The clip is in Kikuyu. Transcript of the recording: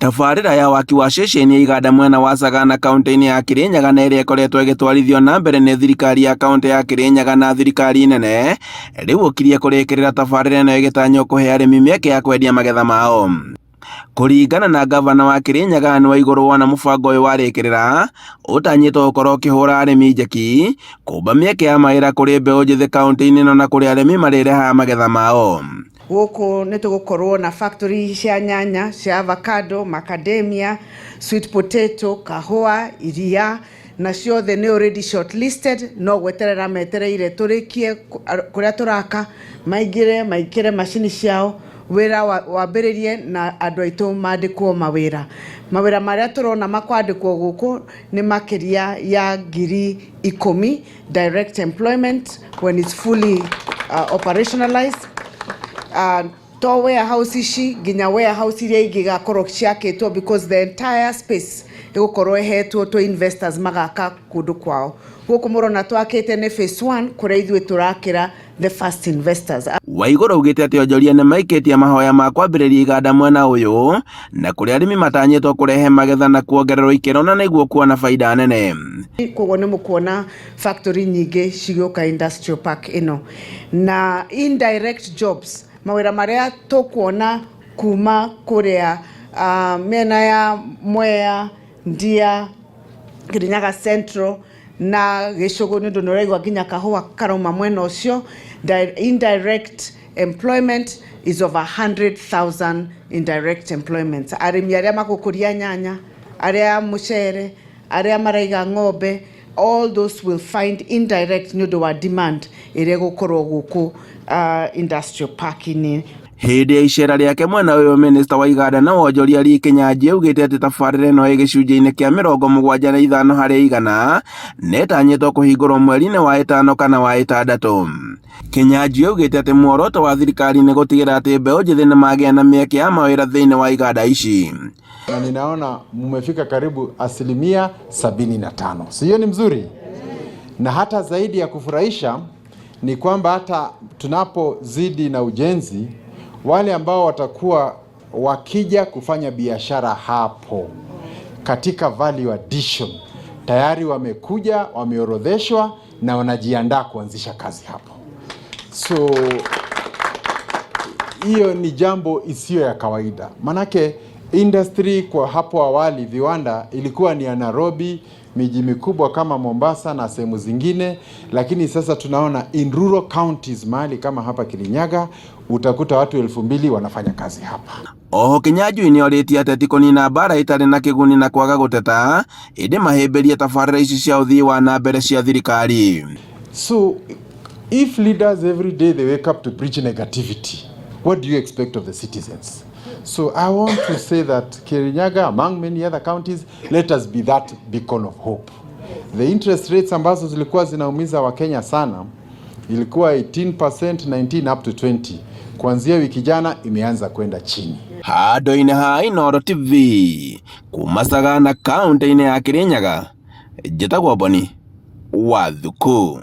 Tabarĩra ya waki wa ceceni ya iganda mwena wa Sagana kaunti-inĩ ya Kirinyaga na ĩrĩa ĩkoretwo ĩgĩtwarithio na mbere nĩ thirikari ya kaunti ya Kirinyaga na thirikari nene, rĩu ũkirie kũrĩkĩrĩra tabarĩra ĩno ĩgĩtanywo kũhe arĩmi mĩeke ya kwendia magetha mao. Kũringana na ngavana wa Kirinyaga Anne Waigũrũ wona mũbango ũyũ warĩkĩrĩra, ũtanyĩtwo gũkorwo ũkĩhũra arĩmi njeki, kũmba mĩeke ya mawĩra kũrĩ mbeũ njĩthĩ kaunti-inĩ ĩno na kũrĩa arĩmi marĩrehaga magetha mao. Gũkũ nĩ tũgũkorwo na factory cia nyanya, cia avocado, macadamia, sweet potato, kahũa, iria na ciothe nĩ already shortlisted no gweterera metereire tũrĩkie kũrĩa tũraka maingĩre maikĩre macini ciao wĩra wambĩrĩrie na andũ aitũ mandĩkwo mawĩra. Mawĩra marĩa tũrona makwandĩkwo gũkũ nĩ makĩria ya 10,000 direct employment when it's fully operationalized. To warehouse ici nginya warehouse iria ingĩ igakorwo ciakĩtwo because the entire space ĩgũkorwo ĩhetwo to investors magaka kũndũ kwao. Gũkũ mũrona twakĩte nĩ phase 1 kũrĩa ithuĩ tũrakĩra the first investors. Waigũrũ augĩte atĩ onjoria nĩmaikĩtie mahoya ma kwambĩrĩria iganda mwena ũyũ na kũrĩa arĩmi matanyĩtwo kũrehe magetha na kuongererwo ikĩro na nĩguo kuona baida nene. Koguo nĩ mũkuona factory nyingĩ cigĩũka industrial park ĩno na indirect jobs mawĩra marĩa tũkuona kuma kũrĩa mĩena ya Mwea, Ndia, Kirinyaga Central na Gĩcũgũ nĩ ũndũ nĩ ũraigua nginya kahũa karauma mwena ũcio. Indirect employment is over 100,000 indirect employment. Arĩmi arĩa magũkũria nyanya, arĩa a mũcere, arĩa maraiga ng'ombe, all those will find indirect nĩ ũndũ wa demand ĩrĩa ĩgũkorwo gũkũ industrial park-inĩ. Hĩndĩ ya icera rĩake mwena ũyũ minista wa iganda na wonjoria Lee Kinyanjui augĩte atĩ tabarĩra ĩno ĩ gĩcunjĩ-inĩ kĩa 75% na ĩtanyĩtwo kũhingũrwo mweri-inĩ wa ĩtano kana wa ĩtandatũ. Kinyanjui augĩte atĩ muoroto wa thirikari nĩ gũtigĩrĩra atĩ mbeũ njĩthĩ nĩmagĩa na mĩeke ya mawĩra thĩinĩ wa iganda ici. Na ninaona mmefika karibu 75%. Si hiyo ni mzuri? Na hata zaidi ya kufurahisha ni kwamba hata tunapozidi na ujenzi, wale ambao watakuwa wakija kufanya biashara hapo katika value addition tayari wamekuja, wameorodheshwa na wanajiandaa kuanzisha kazi hapo. So hiyo ni jambo isiyo ya kawaida, manake industry kwa hapo awali viwanda ilikuwa ni ya Nairobi, miji mikubwa kama Mombasa na sehemu zingine, lakini sasa tunaona in rural counties mahali kama hapa Kirinyaga utakuta watu 2,000 wanafanya kazi hapa. Oho Kinyanjui nĩorĩtie ateti kũnina mbara itarĩ na kĩguni na kwaga gũteta ĩndĩ mahĩmbĩrie tabarĩra ici cia ũthii wa na mbere cia thirikari. So if leaders every day they wake up to preach negativity, what do you expect of the citizens? So I want to say that Kirinyaga, among many other counties, let us be that beacon of hope. The interest rates ambazo zilikuwa zinaumiza Wakenya sana ilikuwa 18%, 19 up to 20. Kuanzia wiki jana imeanza kwenda chini. Handũ-inĩ ha Inooro TV kuma Sagana kaunti-inĩ ya Kirinyaga, njĩtagwo Boni wa Thuku.